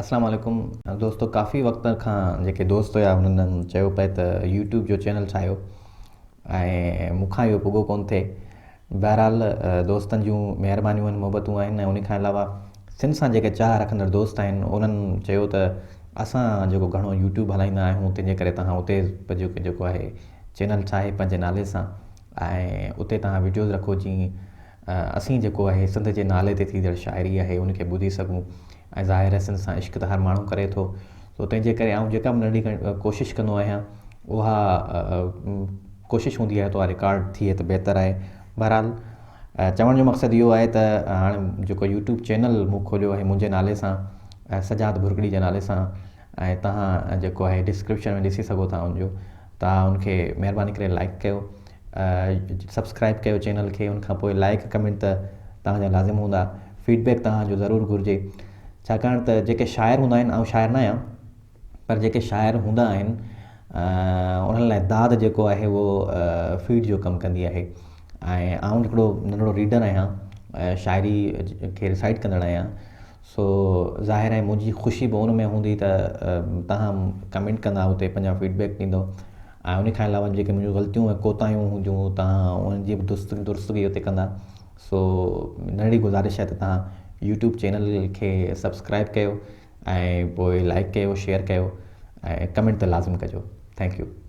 اسلام عليڪم دوستو ڪافي وقت کان جيڪي دوست هيا انهن چيو پئي ته يوٽيوب جو چينل ٺاهيو ۽ مون کان اهو پڳو ڪونه ٿئي بهرحال دوستن جون مهربانيون آهن محبتون آهن ۽ ان کان علاوه سنڌ سان جيڪي چاهه رکندڙ دوست آهن انهن چيو ته اسان جيڪو گهڻو يوٽيوب هلائيندا آهيون تنهن جي ڪري توهان اتي جيڪو آهي چينل ٺاهي پنهنجي نالي سان ۽ اتي توهان وڊيوز رکو جيئن اسين جيڪو آهي سنڌ جي نالي تي ٿيندڙ شاعري آهي ان کي ٻڌي سگهون ۽ ظاهر آهي سنڌ سان عشق ته هر ماڻهو ڪري ٿو سو تنهن جي ڪري آئون جيڪا به ننڍي ڪوشش ڪندو آهيان اها ڪوشش هوندي آهي ته اها رڪارڊ ٿئي ته بهتر آهي بهرحال چوڻ جو مقصد اهو آهي ته هاڻي جيڪو يوٽيوب چينل مون کوليو آهي منهنجي نالي سان سجاد ڀرڳڙي جي نالي سان ۽ توهان جيڪو آهي ڊسڪرپشن ۾ ڏسي سگهو ٿا ان جو توهان ان کي مهرباني ڪري لائڪ ڪيو سبسڪرائب ڪيو چينل کي ان کان پوء لائڪ ڪمينٽ ته توهان جا لازم هوندا فيڊ بيڪ توهان جو ضرور گهرجي ڇاڪاڻ ته جيڪي شاعر هوندا آهن آئون شاعر نه آهيان پر جيڪي شاعر هوندا آهن انهن لاء داد جيڪو آهي اهو فيڊ جو ڪم ڪندي آهي ۽ آئون هڪڙو ننڍڙو ريڊر آهيان شاعري کي ريسائيٽ ڪندڙ آهيان سو ظاهر آهي منهنجي خوشي به ان ۾ هوندي ته توهان ڪمينٽ ڪندا اتي پنهنجا فيڊ بيڪ ڏيندو ۽ ان کان علاوه جيڪي منهنجون غلطيون ۽ ڪوتاهيون هونديون توهان انهن جي به درست درستگي اتي ڪندا سو ننڍڙي گذارش آهي ته توهان يوٽيوب چينل کي سبسڪرائب ڪيو ۽ پوء لائڪ ڪيو شيئر ڪيو ۽ ڪمينٽ ته لازم ڪجو thank you.